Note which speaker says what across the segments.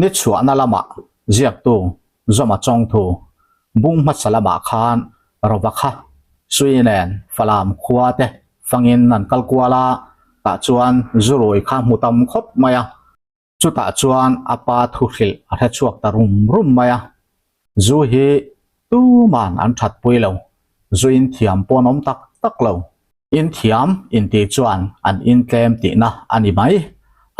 Speaker 1: Ni chhuahna lamah ziaktu Zawma Chawngthu bung hmasa lamah khan Rova kha Sui nen Falam khua te fangin an kal kual a, tah chuan Zurui kha hmu tam khawp mai a. Chutah chuan a pa thu hrilh a hre chhuak ta rum rum mai a, zu hi tuman an that pui lo, zu in thiam pawh an awm tak tak lo. In thiam inti chuan an intlem tihna a ni mai,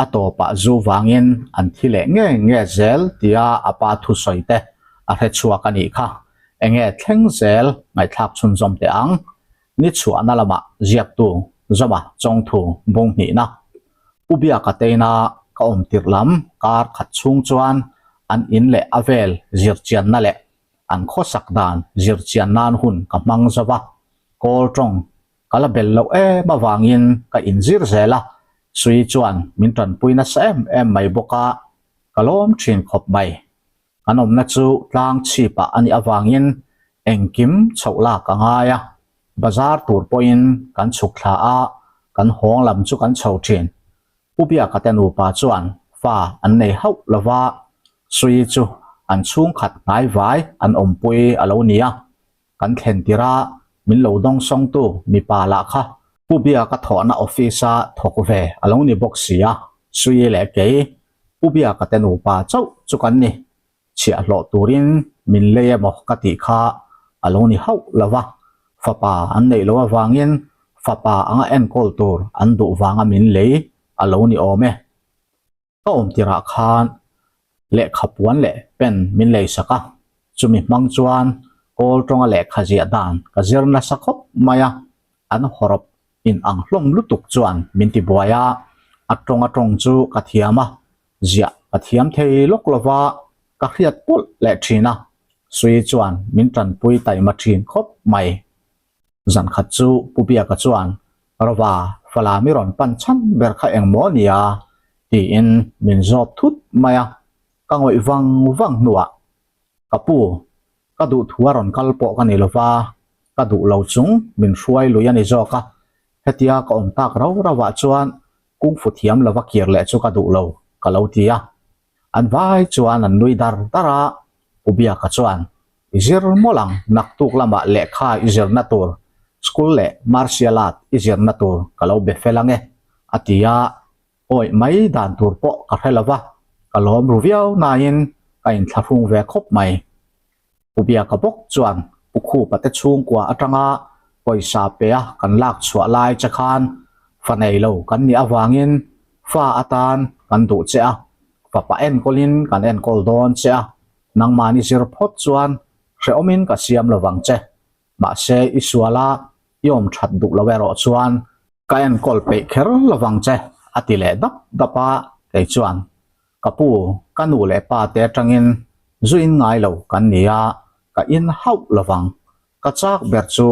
Speaker 1: a tawpah zu vangin an thi leh nge nge zel tia a pa thusawi te a hre chhuak a nih kha. Enge thleng zel ngaihthlak chhunzawm teh ang. Ni chhuahna lamah ziaktu Zawma Chawngthu bung hnihna Pu Biaka teina ka awm tirh lam kar khat chhung chuan an in leh a vel zirchianna leh an khawsak dan zirchian nan hun ka hmang zo va, kawl tawng ka la bel loh em avangin ka inzir zel a, Sui chuan min tanpui nasa em em mai bawk a, ka lawm thin khawp mai. Kan awmna chu tlang chhipah a nih avangin engkim chhoh lak a ngai a, bazar tur pawhin kan chhuk thla a, kan hawng lam chu kan chho thin. Pu Biaka te nupa chuan fa an nei hauh lo va, Sui chu an chhungkhat hnai vai an awmpui a lo ni a, kan thlen tirh a min lo dawngsawngtu mipa lah kha Pu Biaka thawhna office-a thawk ve a lo ni bawk si a, Sui leh kei Pu Biaka te nupa chauh chu kan ni. Chhiahhlawh turin min lei emaw ka tih kha a lo ni hauh lo va, fapa an neih loh avangin fapa anga enkawl tur an duh vanga min lei a lo ni awm e. Ka awm tirah khan lehkha puan leh pen min lei sak a, chumi hmang chuan kawl tawnga lehkha ziah dan ka zir nasa khawp mai a, an hawrawp in ang hlawm lutuk chuan min ti buai a, a tawnga tawng chu ka thiam a, ziah ka thiam thei lawk lova ka hriat pawlh leh thin a, Sui chuan min tanpui taima thin khawp mai. Zan khat chu Pu Biaka chuan, Rova, Falam i rawn pan chhan ber kha eng maw nia? tiin min zawt thut mai a, ka ngawih vang vang hnuah, Ka pu, ka duh thu a rawn kal pawh ka ni lova, ka duh lo chung min hruai lui a ni zawk a, hetia ka awm tak rau rauah chuan kungfu thiam lova kir leh chu ka duh lo, ka lo ti a. An vai chuan an nui dar dar a, Pu Biaka chuan, I zir mawlh ang, naktuk lamah lehkha i zirna tur, school leh martial art i zirna tur ka lo be fel ang e, a ti a, awih mai dan tur pawh ka hre lo va, ka lawm ru viau nain ka inthlahrung ve khawp mai. Pu Biaka bawk chuan Pu Khupa te chhungkua atanga pawisa pe a kan lak chhuah lai che khan fa nei lo kan nih avangin fa atan kan duh che a, fapa enkawlin kan enkawl dawn che a, nangmahni zir phawt chuan hrehawmin ka siam lovang che. Mahse i suala i awm that duh lo erawh chuan ka enkawl peih kher lovang che a ti leh dap dap a, kei chuan Ka pu, ka nu leh pa te atangin zu in ngai lo kan ni a, ka in hauh lovang. Ka chak ber chu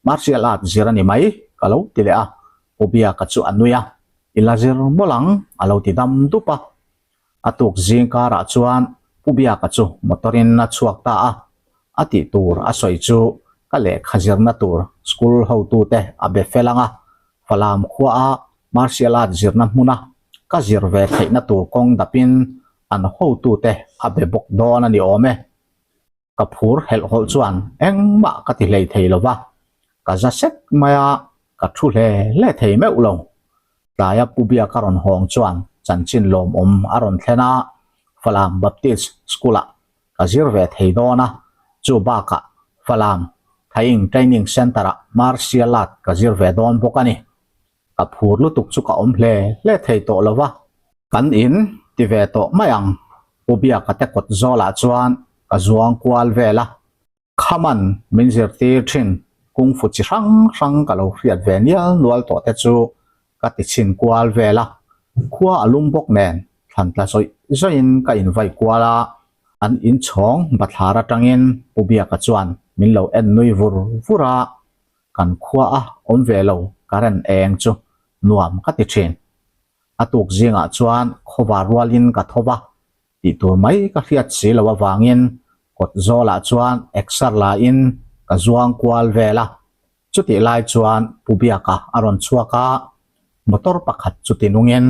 Speaker 1: martial art zir a ni mai, ka lo ti leh a. Pu Biaka chu a nui a, I la zir mawlh ang, a lo ti dam dup a. A tuk zing karah chuan Pu Biaka chu motor in a chhuak ta a, a tih tur a sawi chu ka lehkha zirna tur school hotute a be fel ang a, Falam khuaa martial art zirna hmuna ka zir ve theihna tur kawng dapin an hotute a be bawk dawn a ni awm e. Ka phur helh hawlh chuan engmah ka ti hlei thei lo va, ka za sek mai a, ka thu hle hle thei meuh lo. Tlaia Pu Biaka rawn hawng chuan chanchin lawmawm a rawn thlen a, Falam Baptist School-ah ka zir ve thei dawn a, chu bakah Falam Thaing Training Centre-ah Martial Art ka zir ve dawn bawk a ni. Ka phur lutuk chu ka awm hle hle thei tawh lo va. Kan in ti ve tawh mai ang, Pu Biaka te kawt zawlah chuan ka zuang kual vel a. Khaman min zirtir thin kungfu chi hrang hrang ka lo hriat ve nial nual tawh te chu ka ti chhin kual vel a, khua a lum bawk nen thlan tla zawih zawihin ka invai kual a, an inchhawng bathlar atangin Pu Biaka chuan min lo en nui vur vur a, kan khua a awm ve lo current eng chu nuam ka ti thin. A tuk zingah chuan khawvar rualin ka tho va, tih tur mai ka hriat si lo avangin. Kawt zawlah chuan exer la in ka zuang kual vel a, chutih lai chuan Pu Biaka a rawn chhuak a, motor pakhat chu ti nungin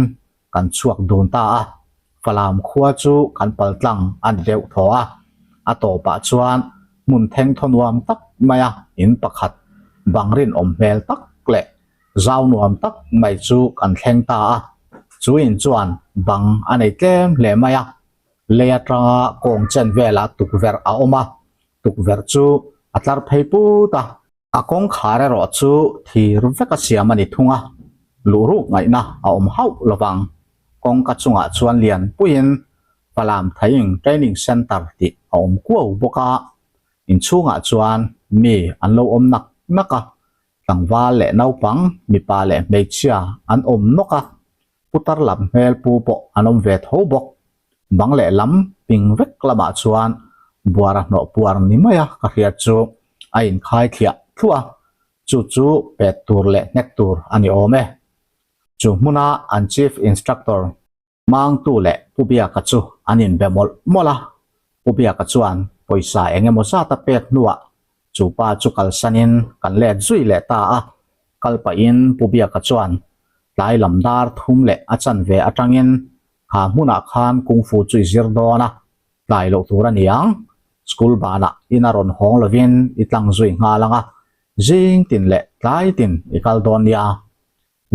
Speaker 1: kan chhuak dun ta a, Falam khua chu kan pal tlang a ni deuh thaw a, a tawpah chuan hmun theng thaw nuam tak maia in pakhat bang rinawm hmel tak leh zau nuam tak mai chu kan thleng ta a, chu in chuan bang a nei tlem hle mai a, lei atanga kawng chen velah tukverh a awm a, tukverh chu a tlar phei put a. A kawngkhar erawh chu thir veka siam a ni thung a, luhruk ngaihna a awm hauh lovang. Kawngka chungah chuan lian puiin Falam Thaing Training Centre tih a awm kuau bawk a, inchhungah chuan mi an lo awm nak nak a, tlangval leh naupang, mipa leh hmeichhia an awm nawk a, putar lam hmel pu pawh an awm ve tho bawk. Bang leh lam ping vek lamah chuan buara hnawh puar ni maia ka hriat chu a inkhai thliah thluah a, chu chu pet tur leh hnek tur a ni awm e. Chu hmuna an Chief Instructor Mangtu leh Pu Biaka chu an inbe mawlh mawlh a, Pu Biaka chuan pawisa eng emaw zat a pek hnuah chu pa chu kalsanin kan let zui leh ta a, kal pahin Pu Biaka chuan tlai lam dar thum leh a chanve atangin kha hmunah khan kung fu chu i zir dawn a, tlai loh tur a ni ang, school banah ina rawn hawng lovin i tlang zui nghal ang a, zing tin leh tlai tin i kal dawn nia.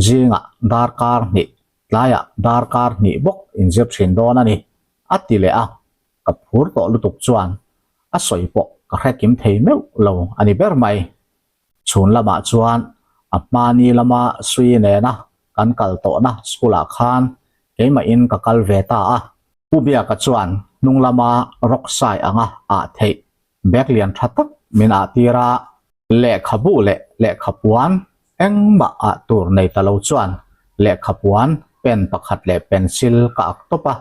Speaker 1: Zingah darkar hnih, tlaiah darkar hnih bawk inzir thin dawn a ni, a ti leh a, ka phur tawh lutuk chuan a sawi pawh ka hre kim thei meuh lo a ni ber mai. Chhun lamah chuan a hmani lama Sui nena kan kal tawhna school ah khan keimahin ka kal ve ta a. Pu Biaka chuan hnung lama rock sai anga ah theih bag lian tha tak min ah tir a, lehkhabu leh lehkhapuan engmah ah tur nei ta lo chuan lehkhapuan pen pakhat leh pencil ka ak tawp a.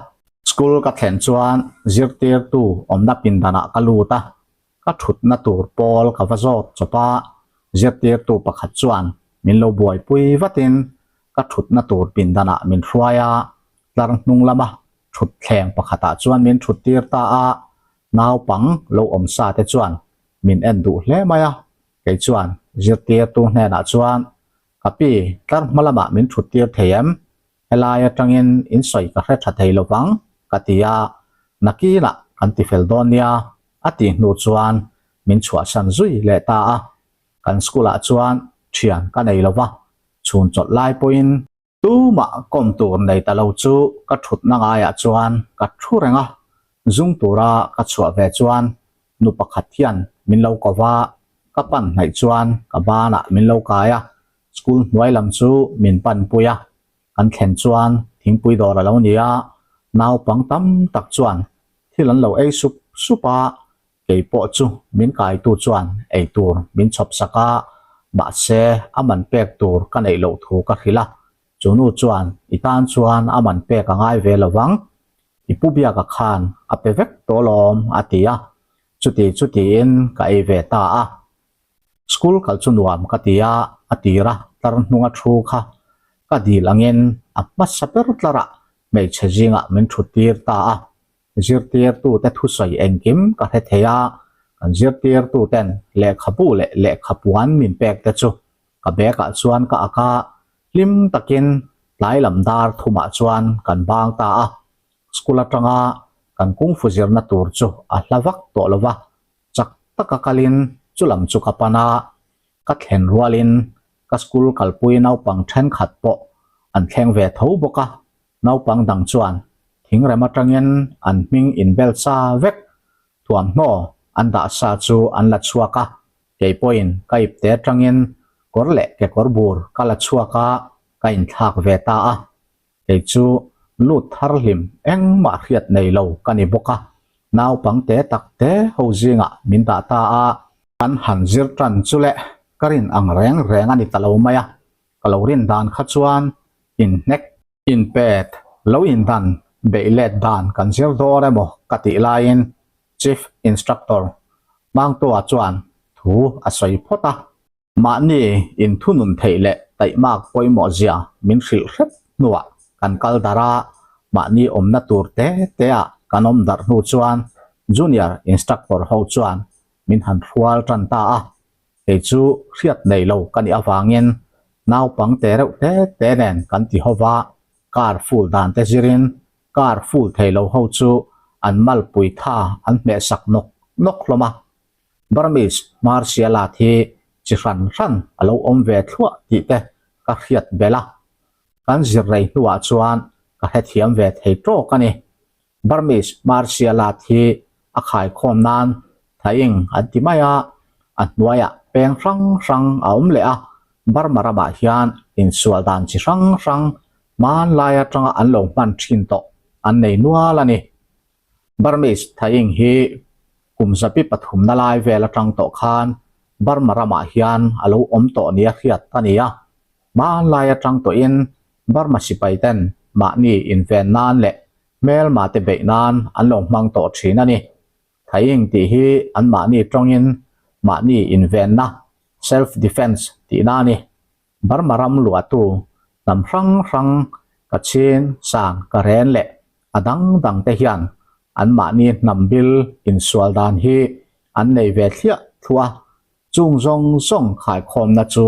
Speaker 1: School ka thlen chuan zirtirtu awmna pindanah ka lut a, ka thutna tur pawl ka va zawt chawp a, zirtirtu pakhat chuan min lo buaipui vatin ka thutna tur pindanah min hruai a, tlar hnung lama thutthleng pakhatah chuan min thuttir ta a, naupang lo awm sa te chuan min en duh hle mai a, kei chuan zirtirtu hnenah chuan ka pi tlar hma lamah min thuttir thei em? Helai atangin in sawi ka hre tha thei lovang ka ti a, nakinah kan ti fel dawn nia a tih hnu chuan min chhuahsan zui leh ta a, kan school ah chuan thian ka nei lova, chhun chawlh lai pawhin tumah kawm tur nei ta lo chu ka thutna ngaiah chuan ka thu reng a, zung tura ka chhuah ve chuan nu pakhat hian min lo ko va, ka pan hnaih chuan ka banah min lo kai a, School hnuai lam chu min panpui a, kan thlen chuan thingpui dawr a lo ni a, naupang tam tak chuan thil an lo ei sup sup a, kei pawh chu min kaitu chuan ei tur min chhawp sak a, mahse a man pek tur ka neih loh thu ka hrilh a, chu nu chuan i tan chuan a man pek a ngai ve lo vang, i pu biaka khan a pe vek tawh alawm a ti a, chuti chutiin ka ei ve ta a. School kal chu nuam ka ti a, a tir a, tlar hnunga thu kha ka dil angin a hmasa ber tlarah hmeichhe zingah min thut tir ta a. Zirtirtute thusawi engkim ka hre thei a, kan zirtirtuten lehkhabu leh lehkhapuan min pek te chu ka bag ah chuan ka ak a, hlim takin tlai lam dar thumah chuan kan bang ta a. School atanga kan kungfu zirna tur chu a hla vak tawh lo va, Chak taka kalin chulam chu ka pan a, ka thlen rualin ka school kalpui naupang thenkhat pawh an thleng ve tho bawk a, naupang dang chuan thingrem atangin an hming inbel sa vek thuamhnaw an dah sa chu an la chhuak a, kei pawhin ka ipte atangin kawr leh kekawr bur ka la chhuak a, ka inthlak ve ta a. Kei chu lut thar hlim engmah hriat nei lo ka ni bawk a, naupang te tak te ho zingah min dah ta a. Kan han zir tan chu le ka rin ang reng reng a ni ta lo mai a, ka lo rin dan kha chuan inhnek, inpet, lo indan, beih let dan kan zir dawn emaw ka tih laiin Chief Instructor Mangtua chuan thu a sawi phawt a. Mahni inthunun theih leh taihmak pawimawh zia min hrilh hrep hnuah kan kal darh a, mahni awmna tur te te ah kan awm darh hnu chuan Junior instructor ho chuan min han hrual tan ta a, kei chu hriat nei lo ka nih avangin naupang te reuh te te nen kan ti ho va, car full dan te zirin car full thei lo ho chu an malpui tha an hmeh sak nawk nawk hlawm a. Burmese martial art hi chi hran hran a lo awm ve thluah tih te ka hriat belh a, kan zir rei hnuah chuan ka hrethiam ve thei tawk a ni. Burmese martial art hi a khaikhawm nan thaing an ti mai a, a hnuaiah peng hrang hrang a awm leh a, Burma ramah hian insual dan chi hrang hrang hmanlai atanga an lo hman thin tawh an nei nual a ni. Burmese thaing hi kum zapi pathumna lai vel atang tawh khan Burma ramah hian a lo awm tawh nia hriat a ni a, hmanlai atang tawhin Burma sipai ten mahni inven nan leh hmelma te beih nan an lo hmang tawh thin a ni. Thaing tih hi an mahni tawngin mahni invenna, self defense, tihna a ni. Burma ram luahtu hnam hrang hrang Kachin, Shan, Karen leh a dang dang te hian an mahni hnam bil insual dan hi an nei ve thliah thluah a, Chung zawng zawng khaikhawmna chu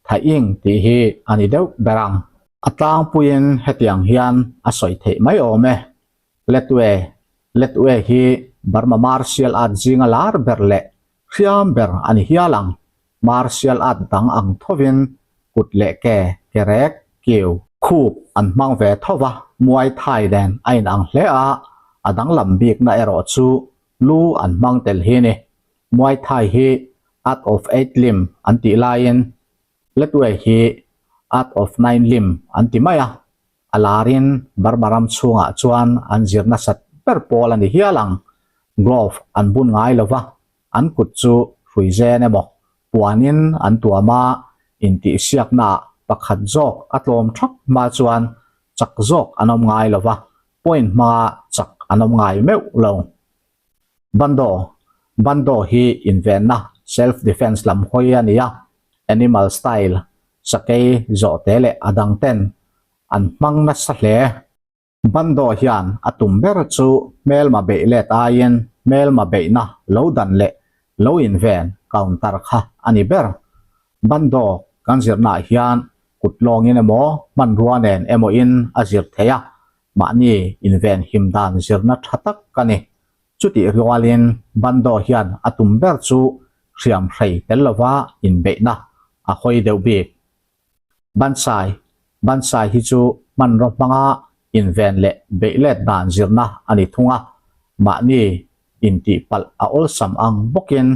Speaker 1: Thaing tih hi a ni deuh ber ang. A tlangpuiin hetiang hian a sawi theih mai awm e. Letwe, Letwe hi Burma martial art zinga lar ber leh hriam ber a ni hial ang. Martial art dang ang thovin kut leh ke, ke rek, kiu, khup an hmang ve tho va, Muay Thai nen a inang hle a, a danglam bikna erawh chu lu an hmang tel hi ni. Muay Thai hi Art of Eight Limb an tih laiin Letway hi Art of Nine Limb an ti mai a, a larin Burma ram chhungah chuan an zir nasat ber pawl a ni hial ang. Glove an bun ngai lo va, an kut chu hrui zen emaw puanin an tuam a, intihsiaknaah pakhat zawk a tlawm thak hma chuan chak zawk an awm ngai lo va, point hmanga chak an awm ngai meuh lo. Bando, Bando hi invenna, self defense, lam hawi a ni a, animal style, sakei, zawhte leh a dang ten an hmang nasa hle. Bando hian a tum ber chu hmelma beih let aiin hmelma beihna lo dan leh lo inven, counter, kha a ni ber. Bando kan zirnaah hian kut lawngin emaw hmanrua nen emawin a zir theih a, Mahni inven him dan zirna tha tak ka ni. Chutih rualin Bando hian a tum ber chu hriam hrei tel lova inbeihna a hawi deuh bik. Bansai, Bansai hi chu hmanraw hmanga inven leh beih let dan zirna a ni thung a, mahni intihpalh a awlsam ang bawkin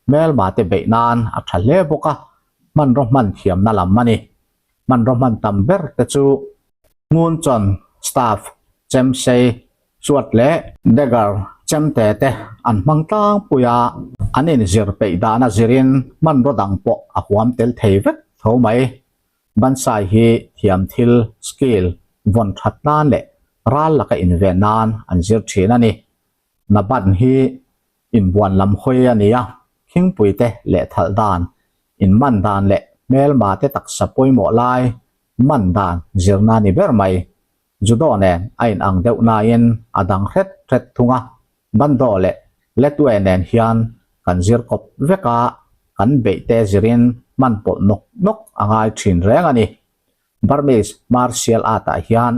Speaker 1: hmelma te beih nan a tha hle bawk a, hmanraw hman thiamna lam a ni. Hmanraw hman tam ber te chu Ngunchawn, staff, chemsei, chuat leh dagger, chemte te an hmang tlangpui a, an inzir peih dahna zirin hmanraw dang pawh a huam tel thei vek tho mai. Bansai hi thiam thil, skill, vawn that nan leh ral laka inven nan an zir thin a ni. Naban hi Inbuan lam hawi a ni a, khingpuite leh thalh dan, inman dan leh hmelma te taksa pawimawh lai man dan zirna ni ber mai. Judo nen a inang deuh nain a dang hret hret thung a, Bando leh Letwe nen hian kan zir kawp vek a, kan beih te zirin hman pawlh nawk nawk a ngai thin reng a ni. Burmese martial art ah hian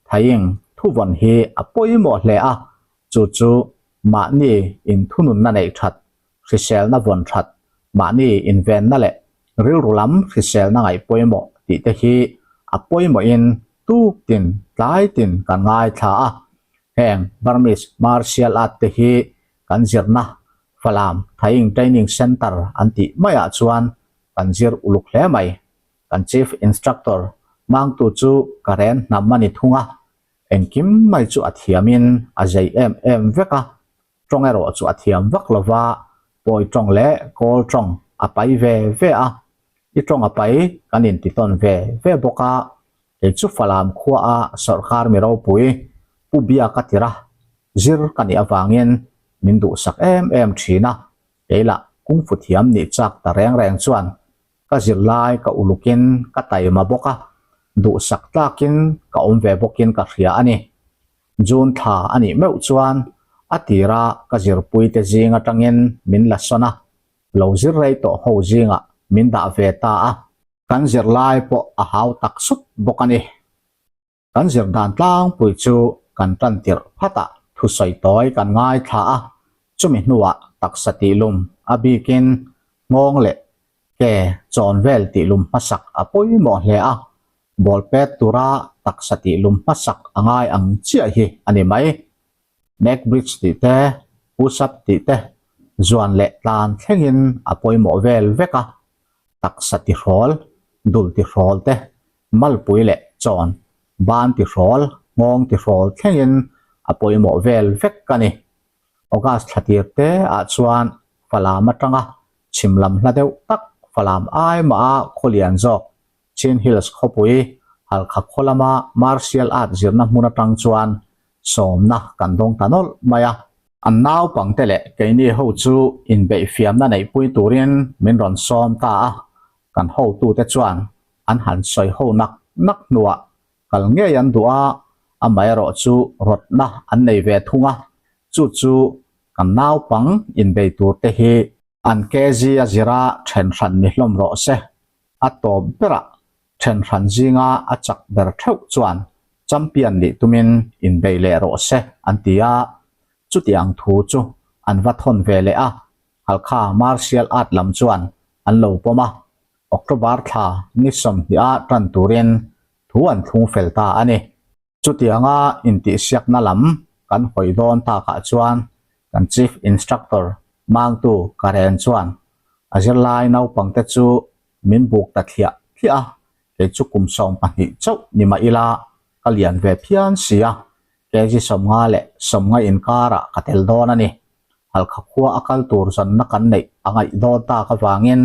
Speaker 1: Thaing thuvawn hi a pawimawh hle a, Chu chu mahni inthununna neih that, hriselna vawn that, mahni invenna leh rilru lam hriselna ngaih pawimawh tih te hi a pawimawhin tuk tin tlai tin kan ngaithla a. Heng Burmese martial art te hi kan zirna Falam Thaing Training Centre an tih maiah chuan kan zir uluk hle mai. Kan Chief Instructor Mangtu chu Karen hnam a ni thung a, Engkim mai chu a thiamin a zei em em vek a, tawng erawh chu a thiam vak lo va, pawi tawng leh kawl tawng a pai ve ve a, i tawng a pai kan inti tawn ve ve bawk a, kei chu Falam khua a sawrkar mi ropui Pu Biaka tira zir ka nih avangin min duhsak em em thin a, kei lah kungfu thiam nih chak ta reng reng chuan Ka zirlai ka ulukin ka taima bawk a, duhsak tlakin ka awm ve bawkin ka hria a ni. June thla a nih meuh chuan A tira ka zirpuite zing atangin min la sawn a, lo zir rei tawh ho zingah min dah ve ta a. Kan zirlai pawh a hau tak sup bawk a ni. Kan zir dan tlangpui chu kan tan tirh phatah thusawi tawi kan ngaithla a, chumi hnuah taksa tihlum a bikin nghawng leh ke chawn vel tihlum hmasak a pawimawh hle a, ball pet tura taksa tihlum hmasak a ngai ang chiah hi a ni mai. Neck bridge tih te, push up tih te, zuan leh tlan thlengin a pawimawh vel vek a, taksa tihrawl, dul tihrawl te, malpui leh chawn, ban tihrawl, nghawng tihrawl thlengin a pawimawh vel vek a ni. August thla tir te ah chuan Falam atanga chhim lam hla deuh tak Falam ai mah a khaw lian zawk Chin Hills khawpui Halkha khaw lama Martial Art zirna hmun atang chuan sawmna kan dawng ta nawlh mai a. An naupangte leh keini ho chu inbeihfiamna neihpui turin min rawn sawm ta a, kan hotute chuan an han sawi ho nak nak hnuah kal ngei an duh a, amaherawh chu rawtna an nei ve thung a, chu chu kan naupang inbei turte hi an kg a zira then hran ni hlawm rawh se, a tawp berah then hran zinga a chak ber theuh chuan champion nih tumin inbei leh rawh se an ti a, chutiang thu chu an va thawn ve leh a, Halkha Martial Art lam chuan an lo pawm a, October thla ni 20 a tan turin thu an thlung fel ta a ni. Chutianga intihsiakna lam kan hawi dawn takah chuan kan Chief Instructor Mangtu Karen chuan a zirlai naupangte chu min buk ta thliah thliah a, kei chu kum 12 chauh ni mah ila ka lian ve phian si a, kg 50 leh 90 inkarah ka tel dawn a ni. Halkha khua a kal tur zanna kan neih a ngaih dawn tak avangin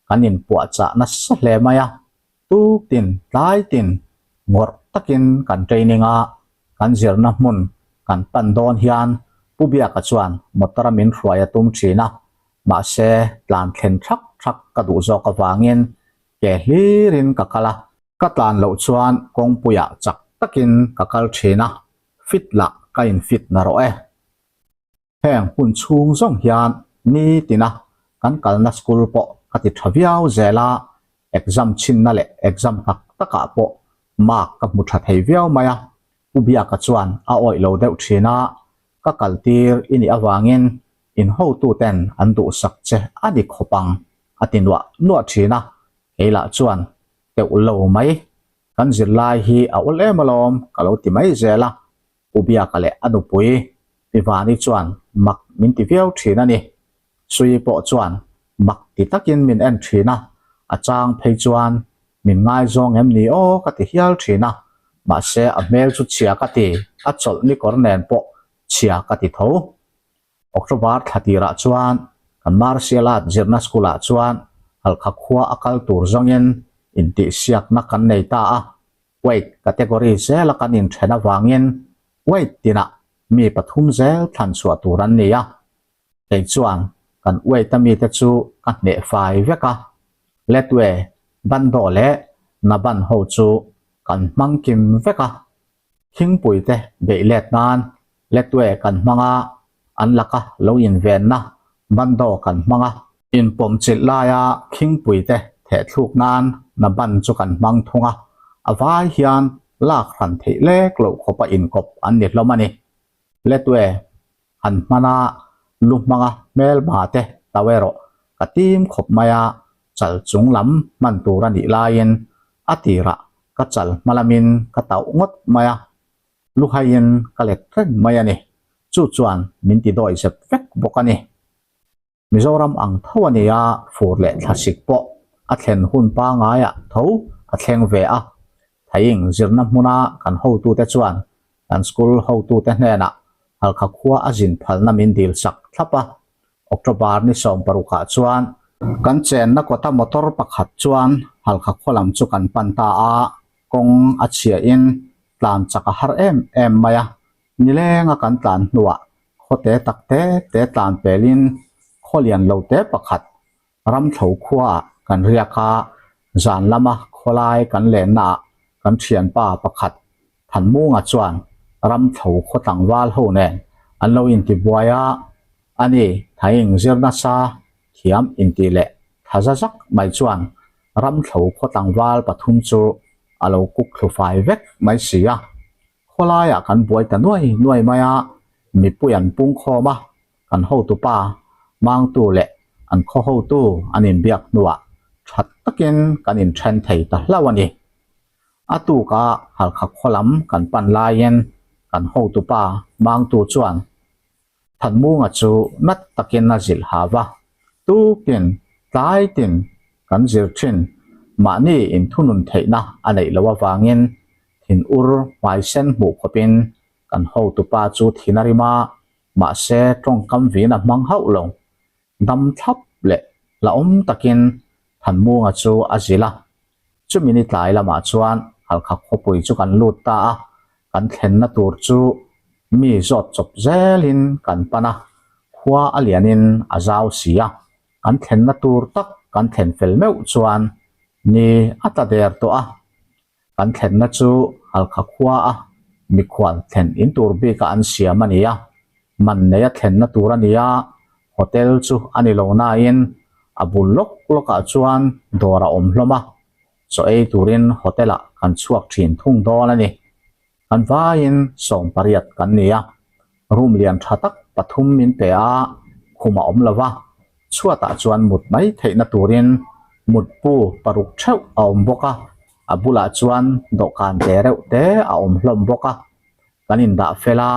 Speaker 1: kan inpuahchah nasa hle mai a, tuk tin tlai tin ngawrh takin kan training a, kan zirna hmun kan pan dawn hian Pu Biaka chuan motor a min hruai a tum thin a, mahse tlan thlen thak thak ka duh zawk avangin ke hlirin ka kal a, ka tlan loh chuan kawngpuiah chak takin ka kal thin a, fit lah ka in fit na rawh e. Heng hun chhung zawng hian nitina kan kalna school pawh ka ti tha viau zel a, exam chhinna leh exam tak takah pawh mark ka hmu tha thei viau mai a, Pu Biaka chuan a awih lo deuh thin a, ka kal tir i nih avangin in hotuten an duhsak che a ni khawp ang a ti nuah nuah thin a, kei lah chuan teuh lo mai, kan zirlai hi a awl em alawm ka lo ti mai zel a, Pu Biaka leh a nupui Pi Vani chuan mak min ti viau thin a ni. Sui pawh chuan mak ti takin min en thin a, a chang phei chuan min ngaizawng em ni aw ka ti hial thin a, mahse a hmel chu chhia ka ti, a chawlh ni kawr nen pawh chhia ka ti tho. October thla tirah chuan kan Martial Art zirna school ah chuan Halkha khua a kal tur zawngin intihsiakna kan nei ta a, Weight category zela kan inthen avangin weight tinah mi pathum zel thlan chhuah tur an ni a, kei chuan kan weight a mite chu ka hneh fai vek a, Letwe, Bando leh Naban ho chu kan hmang kim vek a, Thingpuite beih let nan Letwe kan hmang a, an laka lo invenna Bando kan hmang a. Inpawmchilh laia Thingpuite thehthluk nan na ban chu kan hmang thung a, a vai hian lak hran theih lek loh khawpa inkawp an ni hlawm a ni. Letwe han hman a, lu hmanga hmelma te tau erawh ka tim khawp mai a, chal chung lam hman tur a nih laiin a tirah ka chal hma lamin ka tauh ngawt mai a, lu haiin ka let reng mai a ni. Chu chuan min ti dawi zep vek bawk a ni. Mizoram ang tho a ni a, fur leh thlasik pawh a thlen hun pangaiah tho a thleng ve a. Thaiing zirna hmuna kan hotute chuan kan school hotute hnenah Halkha khua a zin phalna min dil sak thlap a. October ni 16 ah chuan kan chenna kawta motor pakhat chuan Halkha khua lam chu kan pan ta a, kawng a chhiahin tlan chak a har em em mai a. Nilenga kan tlan hnuah khawte tak te te tlan pelin khaw lian lo te pakhat Ramthlo khuaah kan riak a, zan lama khawlai kan lennaah kan thianpa pakhat Thanmunga chuan Ramthlo khaw tlangval ho nen an lo intibuai a, ani thaing zir nasa thiam intih leh thaza zak mai chuan ramthlo khaw tlangval pathum chu a lo kuk thlu fai vek mai si a. Khawlaiah kan buai ta nuai nuai mai a, mipui an pung khawm a, kan hotupa Mangtu leh an khaw hotu an inbiak hnuah that takin kan inthen thei ta hlauh a ni. A tuka Halkha khaw lam kan pan laiin kan hotupa Mangtu chuan Thanmunga chu nat takin a zilh ha va, tukin tlai tin kan zir thin mahni inthunun theihna a neih loh avangin thin ur hmai sen hmuh khawpin kan hotupa chu thin a rim a, mahse tawngkam vin a hmang hauh lo. Dam thlap leh hlauhawm takin Thanmunga chu a zilh a. Chumi ni tlai lamah chuan Halkha khawpui chu kan lut ta a, kan thlenna tur chu mi zawt chawp zelin kan pan a, khua a lianin a zau si a, kan thlenna tur tak kan thlen fel meuh chuan ni a tla der tawh a. Kan thlenna chu Halkha khua a mikhual thlen in tur bika an siam a ni a, man neia thlenna tur a ni a, hotel chu a ni lo nain a bul lawk lawkah chuan dawr a awm hlawm a, chaw ei turin hotel ah kan chhuak thin thung dawn a ni. Kan vaiin 18 kan ni a, room lian tha tak pathum min pe a, khum a awm lo va, chhuatah chuan mut mai theihna turin mutpu paruk theuh a awm bawk a, a bulah chuan dawhkan te reuh te a awm hlawm bawk a, kan indah fel a,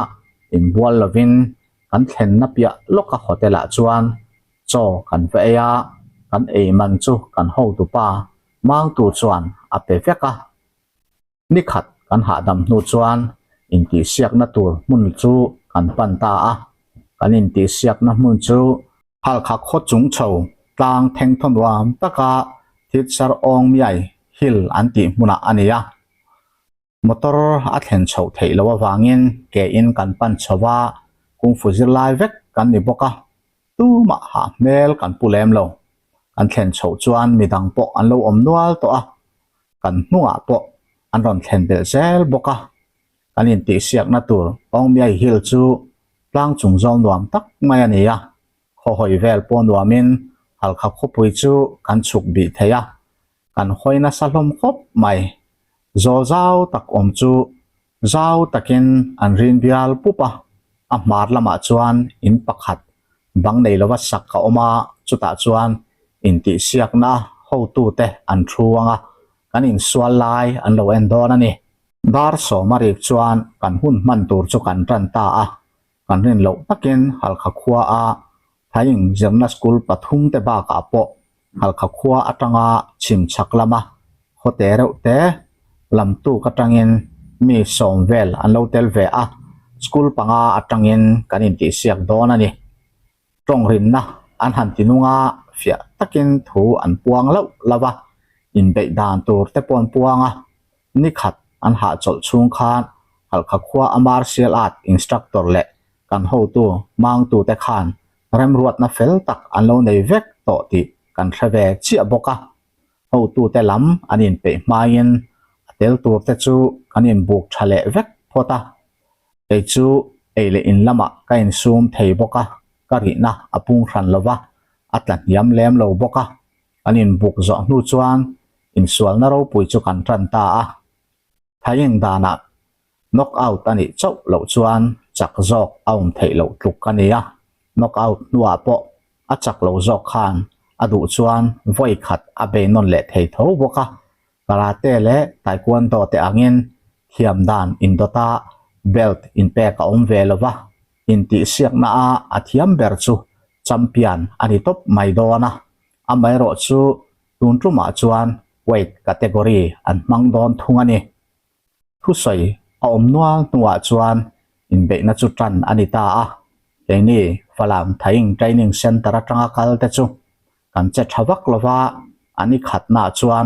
Speaker 1: inbual lovin kan thlenna piah lawka hotel ah chuan chaw kan va ei a, kan ei man chu kan hotupa Mangtu chuan a pe vek a. Ni khat kan hahdam hnu chuan intihsiakna tur hmun chu kan pan ta a, kan intihsiakna hmun chu Halkha khaw chung chho tlang thengthaw nuam taka Thitsar Awng Miai Hill an tih hmunah a ni a. Motor a thlen chhoh theih loh avangin ke in kan pan chho a, kungfu zirlai vek kan ni bawk a, tumah hah hmel kan pu lem lo. Kan thlen chhoh chuan midang pawh an lo awm nual tawh a, kan hnungah pawh an rawn thlen belh zel bawk a. Kan intihsiakna tur Awngmiai Hill chu tlang chung zawl nuam tak mai a ni a, khawhawi vel pawh nuamin Halkha khawpui chu kan chhuk bih thei a, kan hawi nasa hlawm khawp mai. Zawl zau tak awm chu zau takin an rin bial pup a, a hmar lamah chuan in pakhat bang nei lova sak a awm a, chutah chuan intihsiakna hotute an thu ang a, kan insual lai an lo en dawn a ni. Dar sawma rik chuan kan hun hman tur chu kan tan ta a, kan rin loh takin Halkha khua a Thaing zirna school pathum te bakah pawh Halkha khua atanga chhim chhak lama khaw te reuh te lam tuk atangin mi sawm vel an lo tel ve a, school panga atangin kan intihsiak dawn a ni. Tawng rinna an han ti nung a, fiah takin thu an puang loh lo a, inbeih dan tur te pawh an puang a, ni khat an hahchawlh chhung khan Halkha khua a martial art instructor leh kan hotu mangtute khan remruatna fel tak an lo nei vek tawh tih kan hre ve chiah bawk a. Hotute lam an inpeih hmain a tel turte chu kan inbuk tha leh vek phawt a. Kei chu ei leh in lamah ka insum thei bawk a, ka rihna a pung hran lo va, a tla hniam lem lo bawk a. Kan inbuk zawh hnu chuan insualna ropui chu kan tan ta a. Thaing danah Knock out a nih chauh loh chuan chak zawk a awm theih loh tluk a ni a, knock out hnuah pawh a chak lo zawk khan a duh chuan vawi khat a bei nawn leh thei tho bawk a, karate leh taekwondo te angin thiam dan indawta belt inpek a awm ve lo va, intihsiakna a a thiam ber chu champion a ni tawp mai dawn a, amaherawhchu tun tumah chuan weight category an hmang dawn thung a ni. Thusawi a awm nual hnuah chuan inbeihna chu tan a ni ta a, keini Falam Thaing Training Centre atanga kal te chu kan che tha vak lo va, an i khatnaah chuan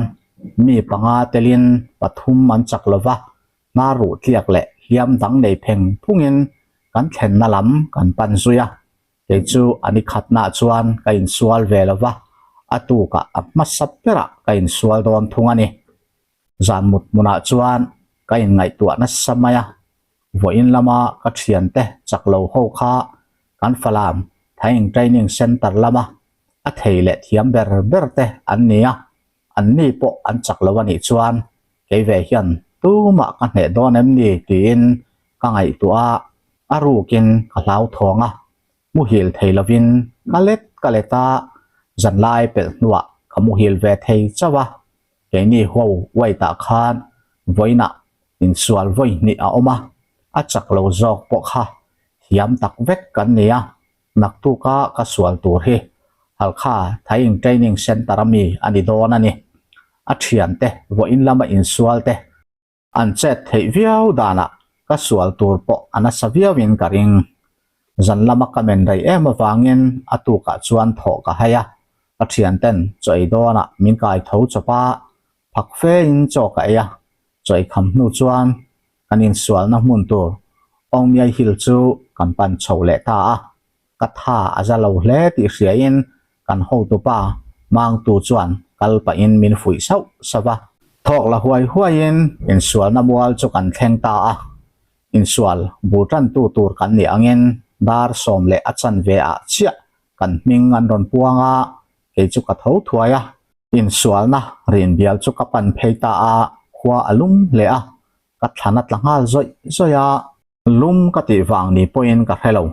Speaker 1: mi panga telin pathum an chak lo va, hnar ruh tliak leh hliam dang nei pheng phungin kan thlenna lam kan pan zui a, kei chu an i khatnaah chuan ka insual ve lo va, a tukah a hmasa berah ka insual dawn thung a ni. Zan mut hmunah chuan ka inngaihtuah nasa mai a. Vawiin lama ka thiante chak lo ho kha kan Falam Thaing Training Centre lama a thei leh thiam ber ber te an ni a, anni pawh an chak lo a nih chuan kei ve hian tumah ka hneh dawn em ni tiin ka ngaihtuah a, a rukin ka hlauthawng a, muhil thei lovin ka let ka let a, zanlai pelh hnuah ka muhil ve thei chauh a, keini ho uaitah khan vawiinah insual vawi hnih a awm a, a chak lo zawk pawh kha thiam tak vek kan ni a, naktuka ka sual tur hi Halkha Thaing Training Centre a mi a ni dawn a ni. A thiante vawiin lama insual te An chet theih viau danah ka sual tur pawh a nasa viauin ka ring. Zan lama ka men rei em avangin a tukah chuan thawh ka hai a, ka thianten chaw ei dawnah min kai tho chawp a, phak fein chaw ka ei a, chaw ei kham hnu chuan kan insualna hmun tur Awngmiai Hill chu kan pan chho leh ta a. Ka tha a za lo hle tih hriain kan hotupa Mangtu chuan kal pahin min fuih sauh sauh a. Thawk la huai huaiin insualna mual chu kan thleng ta a. Insual bul tantu tur kan nih angin dar sawm leh a chanve ah chiah kan hming an rawn puang a, kei chu ka tho thuai a. Insualna rinbial chu ka pan phei ta a, khua a lum hle a, ka thlan a tla nghal zawih zawih a. Lum ka tih vang ni pawhin ka hre lo,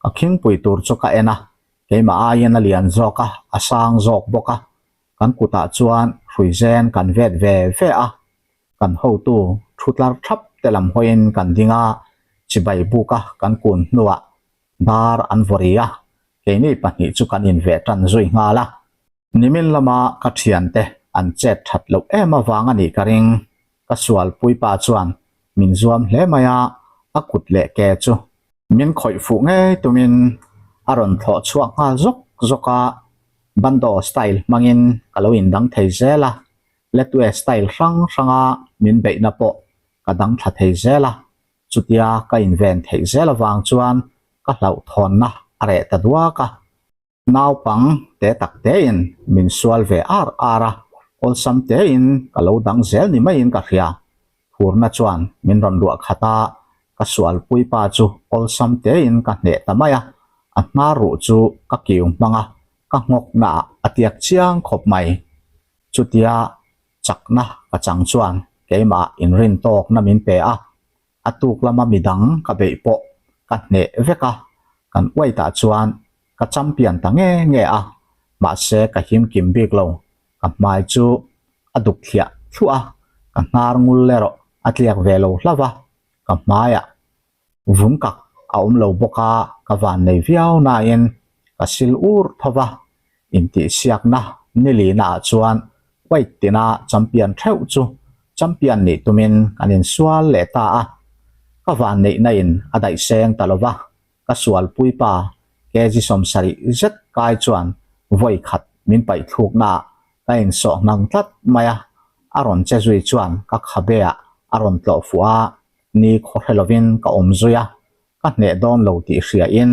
Speaker 1: ka khingpui tur chu ka en a, keimah aiin a lian zawk a, a sang zawk bawk a, kan kutah chuan hruizen kan vet ve ve a, kan hotu thu tlar thap te lam hawiin kan ding a, chibai buka kan kun hnuah dar an vaw ri a, keini pahnih chu kan inveh tan zui nghal a. Nimin lama ka thiante an chet that loh em avang a nih ka ring. Ka sual puipa chuan min zuam hle mai a, a kut leh ke chu min khawih fuh ngei tumin a rawn thlawh chhuak nghal zawk zawk a, bando style hmangin ka lo indang thei zel a, letwe style hrang hranga min beihna pawh ka dang thla thei zel a, chutia ka inven theih zel avang chuan ka hlauhthawnna a reh ta duak a. Naupang te tak tein min sual ve ar ar a, awlsam tein ka lo dang zel ni maiin ka hria. Phurna chuan min rawn luah khat a, ka sualpui pa chu awlsam tein ka hneh ta mai a, a hnar ruh chu ka kiu hmang a, ka nghawk naah a tiak chiang khawp mai. Chutia chakna ka chang chuan keimah inrin tawkna min pe a, A tuk lama midang ka beih pawh ka hneh vek a, kan uaitah chuan ka champion ta nge nge a, mahse ka him kim bik lo, ka hmai chu a duk thliah thluah a, ka hnar ngul erawh a tliak ve lo hlauh a, ka hmaiah vun kak a awm lo bawk a, ka van nei viau nain ka sil ur tho va, Intihsiakna nilina ah chuan White tina champion theuh chu champion nih tumin kan insual leh ta a, ka vanneihna in a daih seng ta lova, ka sualpui pa kg 70 zet kai chuan vawi khat min paih thlukna ah ka insawh hnang tlat mai a, a rawn che zui chuan ka khabe ah a rawn tlawh fuh a, ni khaw hre lovin ka awm zui a, ka hneh dawn lo tih hria in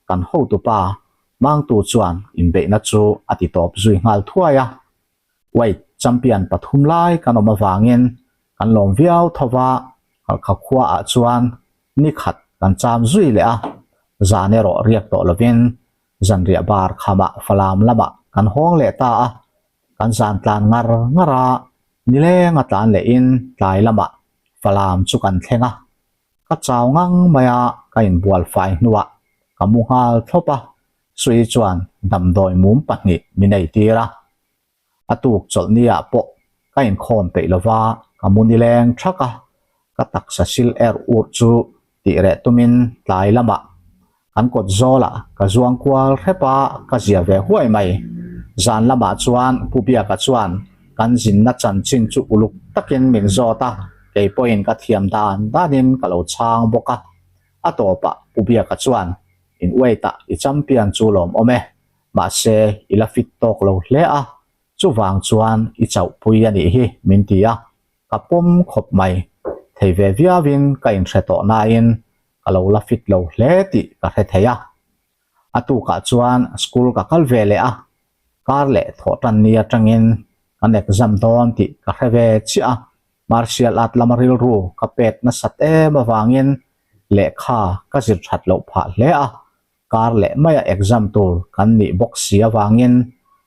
Speaker 1: Kan hotupa Mangtu chuan inbeihna chu a ti tawp zui nghal thuai a. Weight champion pathum lai kan awm avangin kan lawm viau tho va, Halkha khuaah chuan ni khat kan cham zui leh a, zan erawh riak tawh lovin zanriah bar khamah Falam lamah kan hawng leh ta a, kan zan tlan ngar ngar a, nileng a tlan lehin tlai lamah Falam chu kan thleng a. Ka chau ngang mai a, ka inbual fai hnuah ka mu nghal thlawp a, Sui chuan damdawi mum pahnih min ei tir a. A tuk chawlhni ah pawh ka inkhawm peih lova ka mu nileng thak a, ka taksa sil er ur chu tih reh tumin tlai lamah kan kawt zawlah ka zuang kual hrep a, ka zia ve huai mai. Zan lamah chuan Pu Biaka chuan kan zinna chanchin chu uluk takin min zawt a, kei pawhin ka thiam dan danin ka lo chhang bawk a. A tawpah Pu Biaka chuan, In weight-ah i champion chu lawmawm e, mahse i la fit tawk lo hle a, chuvang chuan i chauhpui a nih hi, min ti a. Ka pawm khawp mai. Thei ve viauin ka inhre tawh nain ka lo la fit lo hle tih ka hre thei a. A tukah chuan school ka kal ve leh a, kar leh thawh tan ni atangin kan exam dawn tih ka hre ve chiah a, martial art lama rilru ka pek nasat em avangin Lehkha ka zir that loh phah hle a, kar leh maia exam tur kan nih bawk si avangin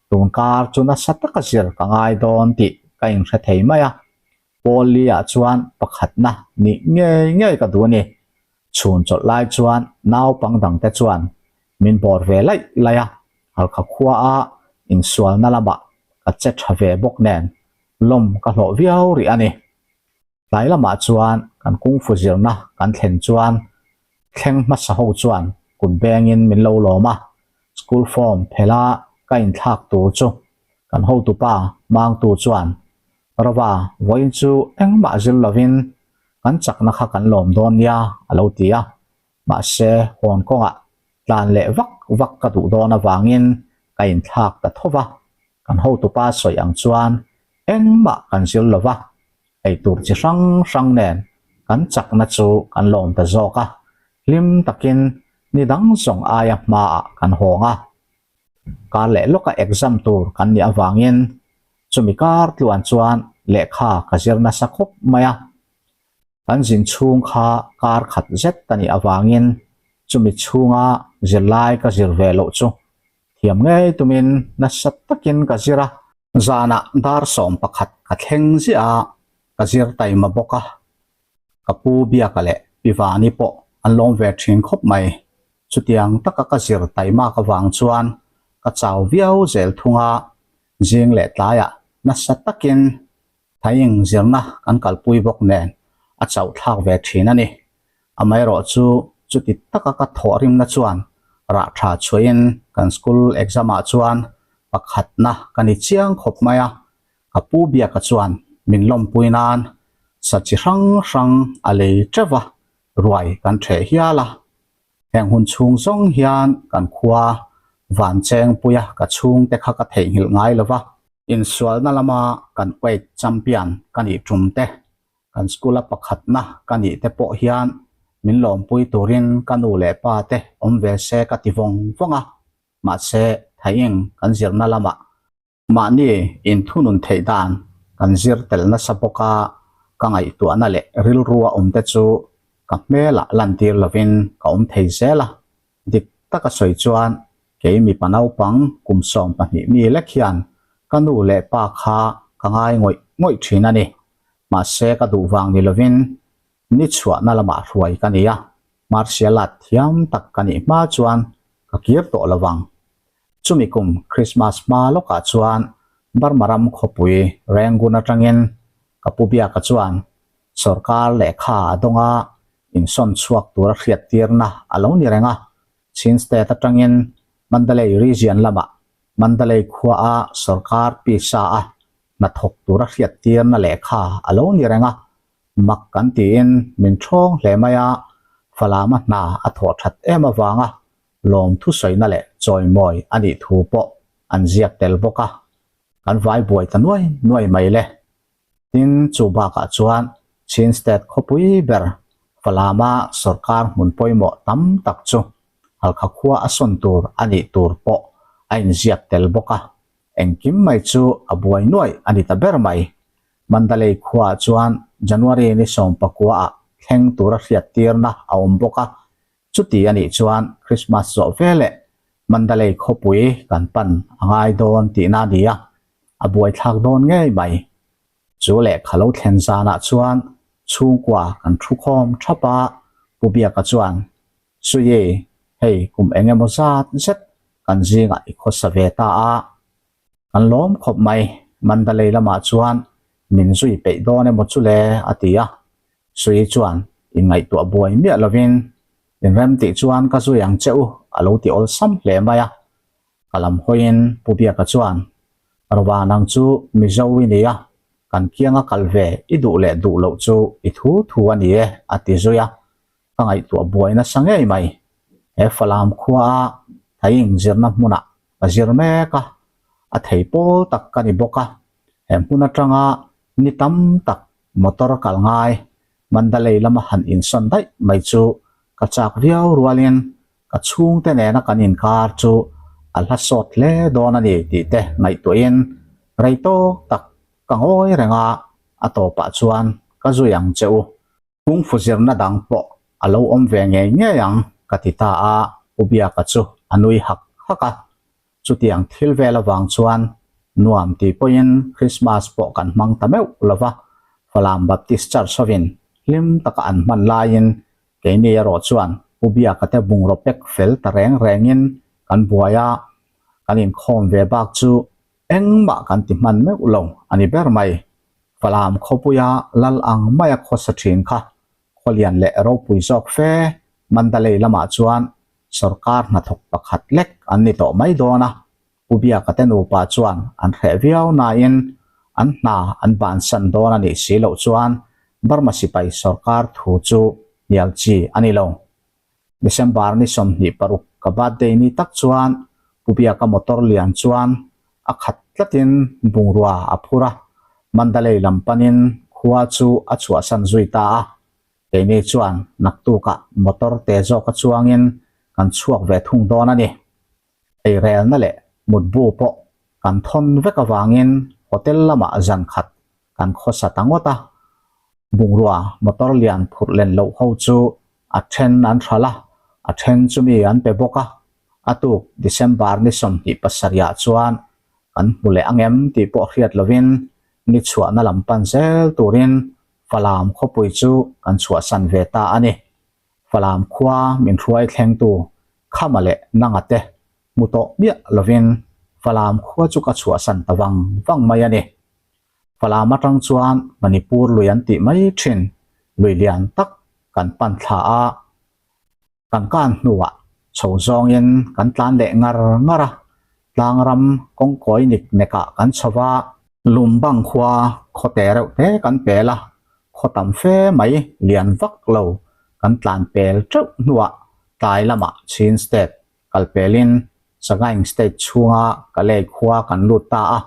Speaker 1: tun kar chu nasa taka zir ka ngai dawn tih ka inhre thei mai a. Pawl li ah chuan pakhatna nih ngei ngei ka duh a ni. Chhun chawlh lai chuan naupang dangte chuan min bawr ve laih laih a, Halkha khua a insualna lamah ka che tha ve bawk nen lawm ka hlawh viau rih a ni. Tlai lamah chuan kan kungfu zirna kan thlen chuan thleng hmasa ho chuan kut bengin min lo lawm a, school form phela ka inthlak tur chu kan hotupa Mangtu chuan Rova vawiin chu engmah zir lovin kan chakna kha kan lawm dawn nia a lo ti a, mahse hawn kawngah tlan leh vak vak ka duh dawn avangin ka inthlak ta tho va, kan hotupa sawi ang chuan engmah kan zir lo va, eitur chi hrang hrang nen kan chakna chu kan lawm ta zawk a, hlim takin ni dang zawng aia hmaah kan hawng a. Kar leh lawka exam tur kan nih avangin chumi kar tluan chuan lehkha ka zir nasa khawp mai a. Kan zin chhung kha kar khat zet a nih avangin chumi chhunga zirlai ka zir ve loh chu thiam ngei tumin nasa takin ka zir a. Zanah dar 11 ka thleng ziah a, ka zir taima bawk a. Ka pu Biaka leh Pi Vani pawh an lawm ve thin khawp mai. Chutiang taka ka zir taimak avang chuan ka chau viau zel thung a, zing leh tlaiah nasa takin Thaing zirna kan kalpui bawk nen a chauh thlak ve thin a ni. Amaherawh chu chuti taka ka thawhrimna chuan rah tha chhuahin kan school exam ah chuan pakhatna ka ni chiang khawp mai a, ka pu Biaka chuan min lawmpui nan sa chi hrang hrang a lei teuh va, ruai kan ṭheh hial a. Heng hun chhung zawng hian kan khua van chengpuia ka chhungte kha ka theihnghilh ngai lo va. Insualna lama kan weight champion ka nih tum te, kan school-a pakhatna ka nih te pawh hian min lawmpui turin ka nu leh pa te awm ve se ka ti vawng vawng a, mahse Thaing kan zirna lamah Mahni inthunun theih dan kan zir tel nasa bawk a, ka ngaihtuahna leh rilrua awmte chu ka hmelah lantir lovin ka awm thei zel a. Dik taka sawi chuan kei mipa naupang kum 12 mi lek hian ka nu leh pa kha ka ngai ngawih ngawih thin a ni. Mahse ka duh vang ni lovin ni chhuahna lamah hruai ka ni a, martial art thiam tak ka nih hma chuan ka kir tawh lovang. Chumi kum Christmas hma lawkah chuan Burma ram khawpui Rangoon atangin ka pu Biaka chuan sawrkar lehkha a dawng a, insawn chhuak tura hriattirna a lo ni reng a. Chin State atangin Mandalay Region lamah Mandalay khuaa sawrkar pisa a hnathawk tura hriattirna lehkha a lo ni reng a. Mak kan tiin min thawng hle mai a, Falama hna a thawh that em avanga lawm thusawina leh chawimawi a nih thu pawh an ziak tel bawk a, kan vai buai ta nuai nuai mai le. Tin, chu bakah chuan Chin State khawpui ber Falama sawrkar hmun pawimawh tam tak chu Halkha khua a sawn tur a nih tur pawh a inziak tel bawk a, engkim mai chu a buai nuai a ni ta ber mai. Mandalay khuaah chuan January ni 19 ah thleng tura hriattirna a awm bawk a, Chuti a nih chuan Christmas zawh veleh Mandalay khawpui kan pan a ngai dawn tihna a ni a, a buaithlak dawn ngei mai. Chu lehkha lo thlen zanah chuan chhungkua kan thu khawm thap a, Pu Biaka chuan, Suyi, hei kum eng emaw zat zet kan zingah i khawsa ve ta a, Kan lawm khawp mai, Mandalay lamah chuan min zui peih dawn emaw chu le? a ti a. Sui chuan inngaihtuah buai miah lovin, Inrem tih chuan ka zui ang che u, a lo ti awlsam hle mai a. Ka lam hawiin Pu Biaka chuan, Rova nang chu Mizo i ni a, kan kianga kal ve i duh leh duh loh chu i thu thu a ni e, a ti zui a. Ka ngaihtuah buai nasa ngei mai. He Falam khuaa Thaing zirna hmunah ka zir mek a, a thei pawl tak ka ni bawk a, he hmun atanga ni tam tak motor kal ngai Mandalay lama han insawn daih mai chu ka chak viau rualin ka chhungte nena kan inkar chu a hla sawt hle dawn a ni tih te ngaihtuahin rei tawk tak ka ngawi reng a, a tawpah chuan ka zui ang che u. Kungfu zirna dang pawh a lo awm ve ngei ngei ang ka ti ta a, Pu Biaka chu a nui hak hak a. Chutiang thil vel avang chuan nuam ti pawhin Krismas pawh kan hmang ta meuh lo va, Falam Baptist Church hovin hlim taka an hman laiin keini erawh chuan Pu Biaka te bungraw pek fel ta reng rengin kan buai a, kan inkhawm ve bak chu engmah kan ti hman meuh lo a ni ber mai. Falam khawpuia lal ang maia khawsa thin kha Khawlian leh ropui zawk fe Mandalay lamah chuan sorkar hnathawk pakhat lek an ni tawh mai dawn a, Pu Biaka te nupa chuan an hreh viau nain an hna an bansan dawn a nih si loh chuan Burma sipai sorkar thu chu hnial chi a ni lo. December ni 26 ka birthday ni tak chuan Pu Biaka motor lian chuan a khat tlatin bungrua a phur a, Mandalay lam panin khua chu a chhuahsan zui ta a. Keini chuan naktukah motor te zawka chuangin kan chhuak ve thung dawn a ni. Eirelna leh mutbu pawh kan thawn vek avangin hotel lamah zan khat kan khawsa ta ngawt a. Bungrua motor lian phurh len loh ho chu a then an hral a, a then chu mi an pe bawk a. A tuk December ni 27 ah chuan kan hmu leh angem tih pawh hriat lovin ni chhuahna lam pan zel turin Falam khawpui chu kan chhuahsan ve ta a ni. Falam khua min hruai thlengtu Khama leh Nanga te hmu tawh miah lovin Falam khua chu ka chhuahsan ta vang vang mai a ni. Falam atang chuan Manipur lui an tih mai thin lui lian tak kan pan thla a, kan kan hnuah chho zawngin kan tlan leh ngar ngar a, tlangram kawngkawi nik nekah kan chho va. Lumbang khua khaw te reuh te kan pel a, khaw tam fe mai lian vak lo kan tlan pel teuh hnuah tlai lamah Chin State kal pelin Sagaing State chhunga Kalay khua kan lut ta a,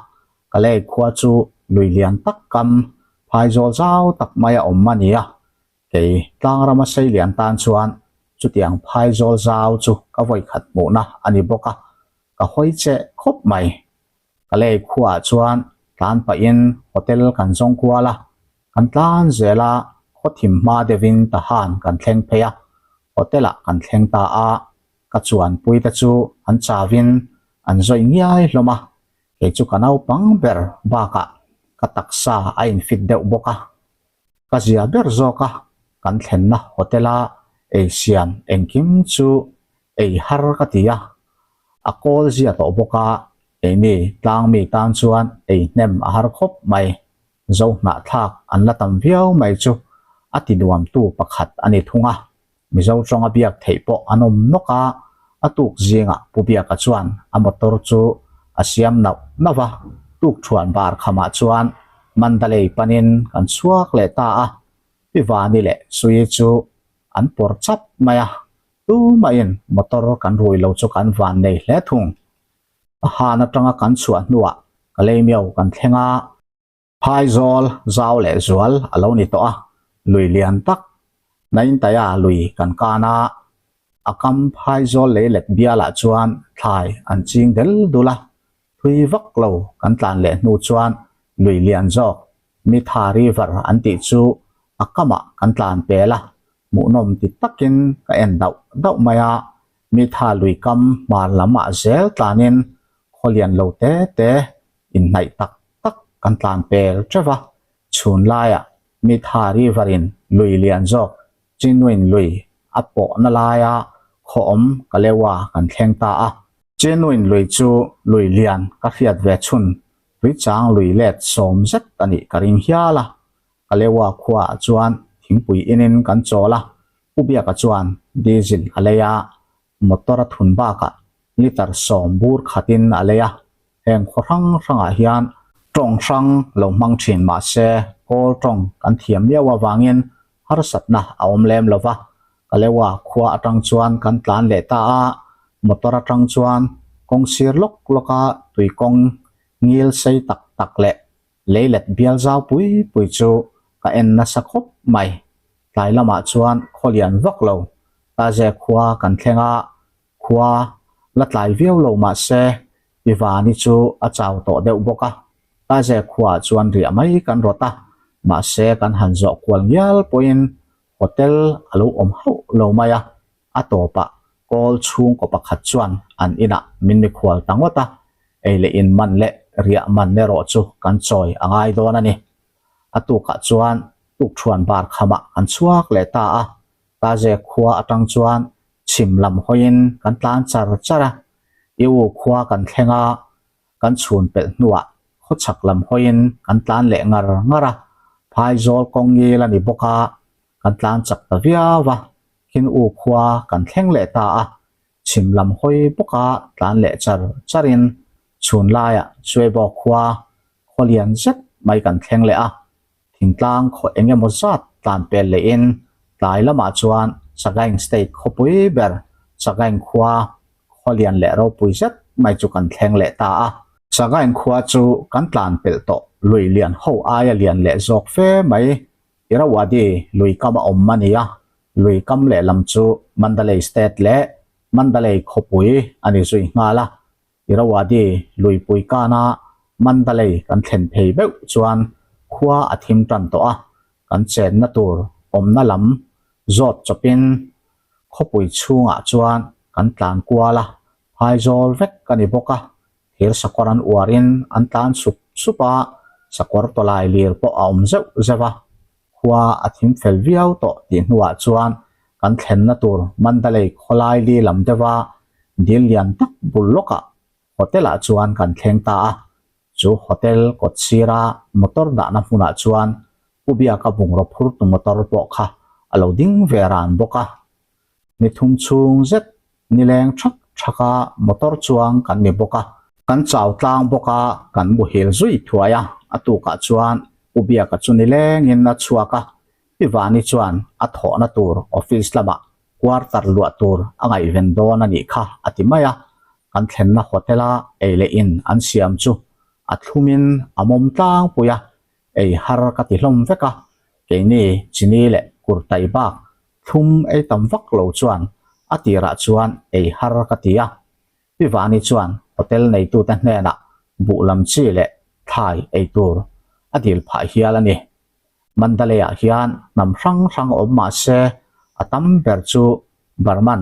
Speaker 1: Kalay khua chu lui lian tak kam phaizawl zau tak mai a awm a ni a, Kei tlangrama seilian tan chuan chutiang phaizawl zau chu ka vawikhat hmuhna a ni bawk a, ka hawi che khawp mai. Ka lei khuaah chuan tlan pahin hotel kan zawng kual a, kan tlan zel a, khaw thim hma deuhin Tahan kan thleng phei a, hotel ah kan thleng ta a, ka chuanpui te chu an chauin an zawih ngiai hlawm a, kei chu ka naupang ber bakah ka taksa a infit deuh bawk a. Ka zia ber zawk a, kan thlenna hotel a ei siam engkim chu ei har ka ti a, a kawl zia tawh bawk a, keini tlangmi tan chuan ei hnem a har khawp mai, zo hnahthlak an la tam viau mai chu a ti nuamtu pakhat a ni thung a. Mizo tawnga biak theih pawh an awm nawk a, a tuk zingah Pu Biaka chuan a motor chu a siam nauh nauh a, tukthuan bar khamah chuan Mandalay panin kan chhuak leh ta a, Pi Vani leh Suii chu an pawr chap mai a, tumahin motor kan rui lo chu kan van nei hle thung. A han atanga kan chhuah hnuah Kalaymyo kan thleng a, Phaizawl, zau leh zual a lo ni tawh a, lui lian tak Naintaya lui kan kan a, a kam Phaizawl lei let bialah chuan thlai an ching del dul a, thui vak lo kan tlan leh hnu chuan lui lian zawk Mitha River an tih chu a kamah kan tlan pel a, hmuhnawm ti takin ka en dauh dauh mai a, Mitha lui kam hmar lamah zel tlanin khaw lian lo te te inhnaih tak tak kan tlan pel teuh a, chhun laiah Mitha River in lui lian zawk Chinwin lui a pawhna laia khaw awm Kalewa kan thleng ta a. Chinwin lui chu lui lian ka hriat ve chhun tuichang lui let sawm zet a nih ka ring hial a, Kalewa khuaah chuan thingpui inin kan chawl a, Pu Biaka chuan diesel a lei a, Motor a thun bakah litre sawm bur khatin a lei a, heng khaw hrang hrangah hian tawng hrang lo hmang thin mah se kawl tawng kan thiam miau avangin harsatna a awm lem lo va, Kalewa khua atang chuan kan tlan leh ta a, motor atang chuan kawng sir lawk lawka tui kawng ngil sei tak tak leh Leilet bial zau pui pui chu ka en nasa khawp mai. Tlai lamah chuan khaw lian vak lo. Taze khua kan thleng a, khua la tlai viau lo mah se Pi Vani chu a chau tawh deuh bawk a. Taze khuaah chuan riah mai kan rawt a, mahse kan han zawh kual ngial pawhin. Hotel a lo awm hauh lo mai a, a tawpah kawl chhungkaw pakhat chuan an inah min mikhual ta ngawt a, ei leh in man leh riah man erawh chu kan chawi a ngai dawn a ni. A tukah chuan tukṭhuan bar khamah kan chhuak leh ta a, Taze khua atang chuan chhim lam hawiin kan tlan char char a, I u khua kan thleng a, kan chhun pelh hnuah khawchhak lam hawiin kan tlan leh ngar ngar a, phaizawl kawng ngil a ni bawk a, kan tlan chak ta viau a, khin u khua kan thleng leh ta a, chhim lam hawi bawka tlan leh char charin chhun laiah Suaibaw khua khaw lian zet mai kan thleng leh a, thingtlang khaw eng emaw zat tlan pel lehin tlai lamah chuan Sagaing State khawpui ber Sagaing khua khaw lian leh ropui zet mai chu kan thleng leh ta a. Sagaing khua chu kan tlan pelh tawh lui lian ho aia lian leh zawk fe mai Irrawaddy lui kam a awm a ni a, lui kam lehlam chu Mandalay State leh Mandalay khawpui a ni zui nghal a. Irrawaddy luipui kana Mandalay kan thlen phei beuh chuan khua a thim tan tawh a, kan chenna tur awmna lam zawt chawpin khawpui chhungah chuan kan tlan kual a, phaizawl vek a ni bawk a, thir sakawr an uarin an tlan sup sup a, sakawr tawlai lir pawh a awm zeuh zeuh a, khua a thim fel viau tawh tih hnuah chuan kan thlenna tur Mandalay khawlai li lam deuha dil lian tak bul lawkah hotel ah chuan kan thleng ta a, chu hotel kawt sira motor dahna hmunah chuan Pu Biaka bungraw phurtu motor pawh kha a lo ding ve ran bawk a. Ni thum chhung zet nileng thak thak a motor chuang kan ni bawk a. Kan chau tlang bawk a, kan muhil zui thuai a, a tukah chuan Pu Biaka chu nilengin a chhuak a, Pi Vani chuan a thawhna tur office lamah quarter luah tur a ngaihven dawn a nih kha a ti mai a, kan thlenna hotel a ei leh in an siam chu a thlumin a mawm tlangpui a, ei har ka ti hlawm vek a, keini chini leh kurtai bak thlum ei tam vak lo chuan a tirah chuan ei har ka ti a. Pi Vani chuan hotel neitute hnenah buh lam chi leh thlai ei tur a dil phah hial a ni. Mandalay-ah hian hnam hrang hrang awm mah se a tam ber chu Burman,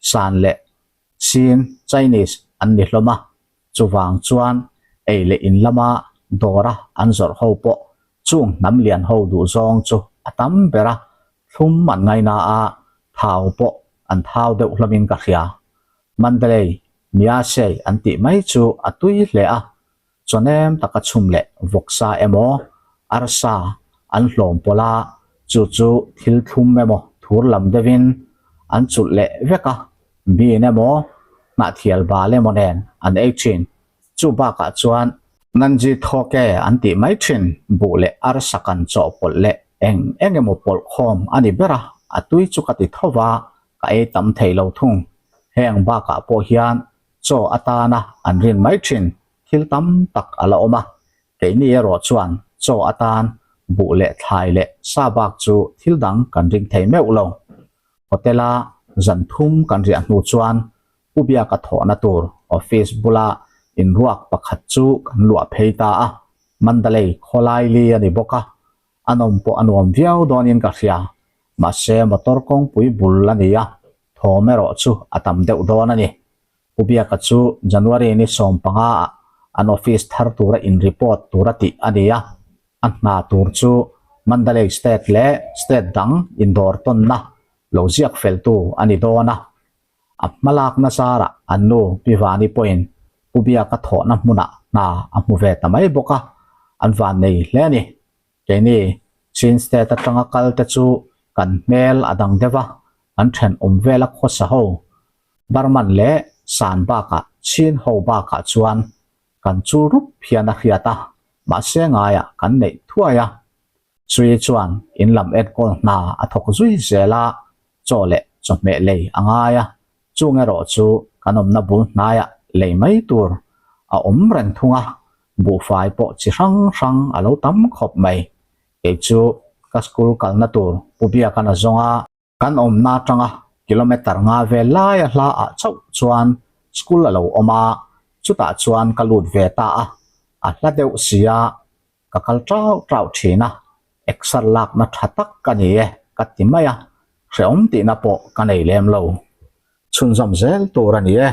Speaker 1: Shan leh Chin, Chinese, an ni hlawm a. Chuvang chuan ei leh in lama dawra an zawrh ho pawh chung hnam lian ho duh zawng chu a tam ber a, thlum an ngaina a, thau pawh an thau deuh hlawmin ka hria. Mandalay, Miasei an tih mai chu a tui hle a, chawnem taka chhum leh vawksa emaw arsa an hlawm pawlh a, chu chu thil thlum emaw thur lam deuhin an chulh leh vek a, bean emaw hnahthial bal emaw nen an ei thin. Chu bakah chuan Nanji Thawke an tih mai thin, buh leh arsa kan chawhpawlh leh eng eng emaw pawlh khawm a ni ber a, a tui chu ka ti tho va, ka ei tam thei lo thung. Heng bakah pawh hian chaw atana an rin mai thin thil tam tak a la awm a, keini erawh chuan chaw atan buh leh thlai leh sa bak chu thil dang kan ring thei meuh lo. Hotel-a zan thum kan riah hnu chuan Pu Biaka thawhna tur office bula inruak pakhat chu kan luah phei ta a, Mandalay khawlai li a ni bawk a, a nawm pawh a nuam viau dawnin ka hria, mahse motor kawngpui bul a ni a, thawm erawh chu a tam deuh dawn a ni. Pu Biaka chu January ni 15 ah an office thar tura in report tura tih a ni a, a hna tur chu Mandalay State leh State dang indawr tawnna lo ziak feltu a ni dawn a. A hmalakna zarah an nu Pi Vani pawhin Pu Biaka thawhna hmunah hna a hmu ve ta mai bawk a, an vannei hle a ni. Keini Chin State atanga kal te chu kan hmel a dang deuh a, kan thenawm vela khawsa ho Burman leh San bakah Chin ho bakah chuan kan chul rup hian a hriat a, mahse ngaiah kan neih thuai a. Chui chuan in lam enkawl hna a thawk zui zel a, chaw leh chawhmeh lei a ngai a, chung erawh chu kan awmna bul hnaiah lei mai tur a awm reng thung a, buhfai pawh chi hrang hrang a lo tam khawp mai. Kei chu ka school kalna tur Pu Biakan a zawng a, kan awmna atanga kilometer nga vel laia hla ah chauh chuan school a lo awm a, chutah chuan ka lut ve ta a, a hla deuh sia ka kal tau tau thin a, exer lakna tha tak ka ni e. ka ti mai a, hrehawm tihna pawh ka nei lem lo. Chhunzawm zel tur a ni e.